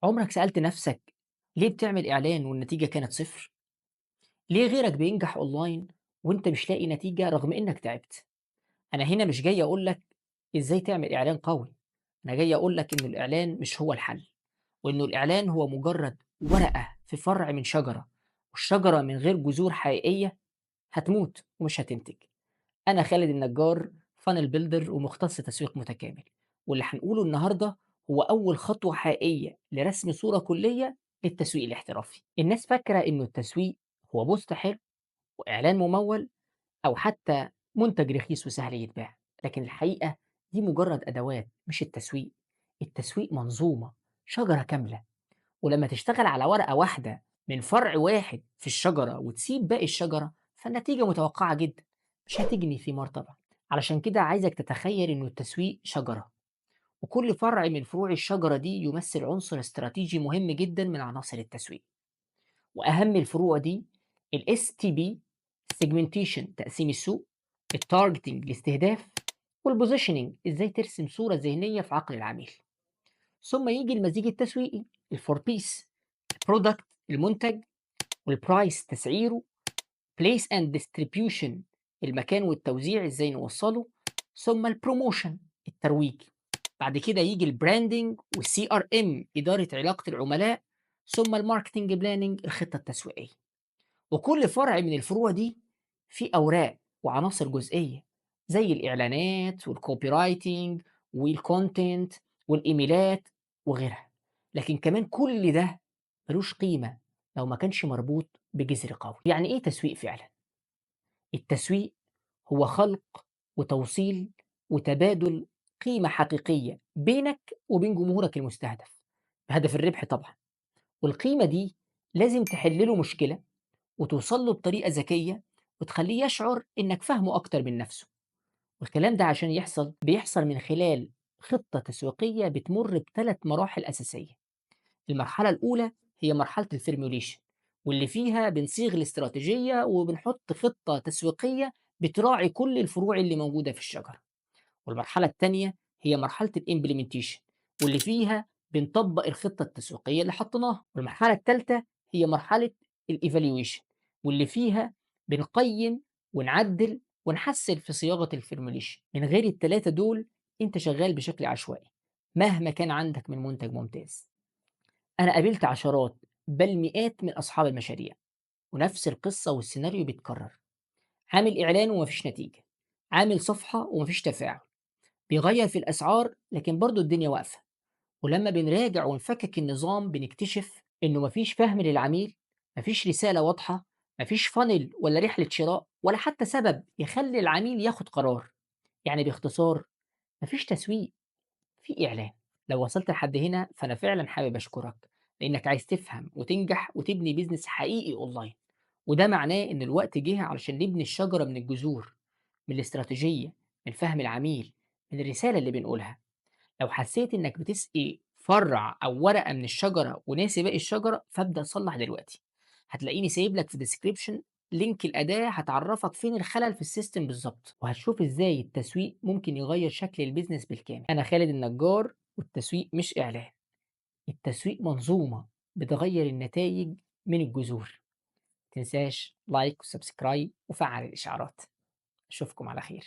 عمرك سألت نفسك ليه بتعمل إعلان والنتيجة كانت صفر؟ ليه غيرك بينجح أونلاين وأنت مش لاقي نتيجة رغم إنك تعبت؟ أنا هنا مش جاي أقول لك إزاي تعمل إعلان قوي، أنا جاي أقول لك إن الإعلان مش هو الحل، وإنه الإعلان هو مجرد ورقة في فرع من شجرة، والشجرة من غير جذور حقيقية هتموت ومش هتنتج. أنا خالد النجار، funnel builder ومختص تسويق متكامل، واللي هنقوله النهارده هو أول خطوة حقيقية لرسم صورة كلية للتسويق الاحترافي. الناس فاكرة إنه التسويق هو post حلو وإعلان ممول أو حتى منتج رخيص وسهل يتباع، لكن الحقيقة دي مجرد أدوات مش التسويق. التسويق منظومة، شجرة كاملة، ولما تشتغل على ورقة واحدة من فرع واحد في الشجرة وتسيب باقي الشجرة فالنتيجة متوقعة جدا، مش هتجني ثمار طبعا. علشان كده عايزك تتخيل إنه التسويق شجرة، وكل فرع من فروع الشجرة دي يمثل عنصر استراتيجي مهم جدا من عناصر التسويق. وأهم الفروع دي ال STP، segmentation تقسيم السوق، ال targeting الاستهداف، وال positioning ازاي ترسم صورة ذهنية في عقل العميل. ثم يجي المزيج التسويقي ال four Ps: product المنتج، وال price تسعيره، place and distribution المكان والتوزيع ازاي نوصله، ثم ال promotion الترويج. بعد كده يجي ال branding وال CRM اداره علاقه العملاء، ثم ال marketing planning الخطه التسويقيه. وكل فرع من الفروع دي فيه اوراق وعناصر جزئيه زي الاعلانات وال copywriting وال content والايميلات وغيرها، لكن كمان كل ده ملوش قيمه لو ما كانش مربوط بجذر قوي. يعني ايه تسويق فعلا؟ التسويق هو خلق وتوصيل وتبادل قيمة حقيقية بينك وبين جمهورك المستهدف بهدف الربح طبعا. والقيمة دي لازم تحل له مشكلة وتوصل له بطريقة ذكية وتخليه يشعر إنك فاهمه أكتر من نفسه. والكلام ده عشان يحصل بيحصل من خلال خطة تسويقية بتمر بثلاث مراحل أساسية. المرحلة الأولى هي مرحلة ال formulation، واللي فيها بنصيغ الاستراتيجية وبنحط خطة تسويقية بتراعي كل الفروع اللي موجودة في الشجرة. والمرحلة الثانية هي مرحلة ال implementation، واللي فيها بنطبق الخطة التسويقية اللي حطيناها. والمرحلة الثالثة هي مرحلة ال evaluation، واللي فيها بنقيم ونعدل ونحسن في صياغة ال formulation. من غير الثلاثة دول انت شغال بشكل عشوائي مهما كان عندك من منتج ممتاز. أنا قابلت عشرات بل مئات من أصحاب المشاريع ونفس القصة والسيناريو بيتكرر: عامل إعلان ومفيش نتيجة، عامل صفحة ومفيش تفاعل، بيغير في الأسعار لكن برضه الدنيا واقفة. ولما بنراجع ونفكك النظام بنكتشف إنه مفيش فهم للعميل، مفيش رسالة واضحة، مفيش funnel ولا رحلة شراء ولا حتى سبب يخلي العميل ياخد قرار. يعني باختصار مفيش تسويق، في إعلان. لو وصلت لحد هنا فأنا فعلا حابب أشكرك لأنك عايز تفهم وتنجح وتبني business حقيقي أونلاين، وده معناه إن الوقت جه علشان نبني الشجرة من الجذور، من الاستراتيجية، من فهم العميل، من الرسالة اللي بنقولها. لو حسيت إنك بتسقي فرع أو ورقة من الشجرة وناسي باقي الشجرة فابدأ صلح دلوقتي. هتلاقيني سايب لك في description link الأداة هتعرفك فين الخلل في ال system بالظبط، وهتشوف إزاي التسويق ممكن يغير شكل ال business بالكامل. أنا خالد النجار، والتسويق مش إعلان، التسويق منظومة بتغير النتائج من الجذور. متنساش like و subscribe وفعل الإشعارات. أشوفكم على خير.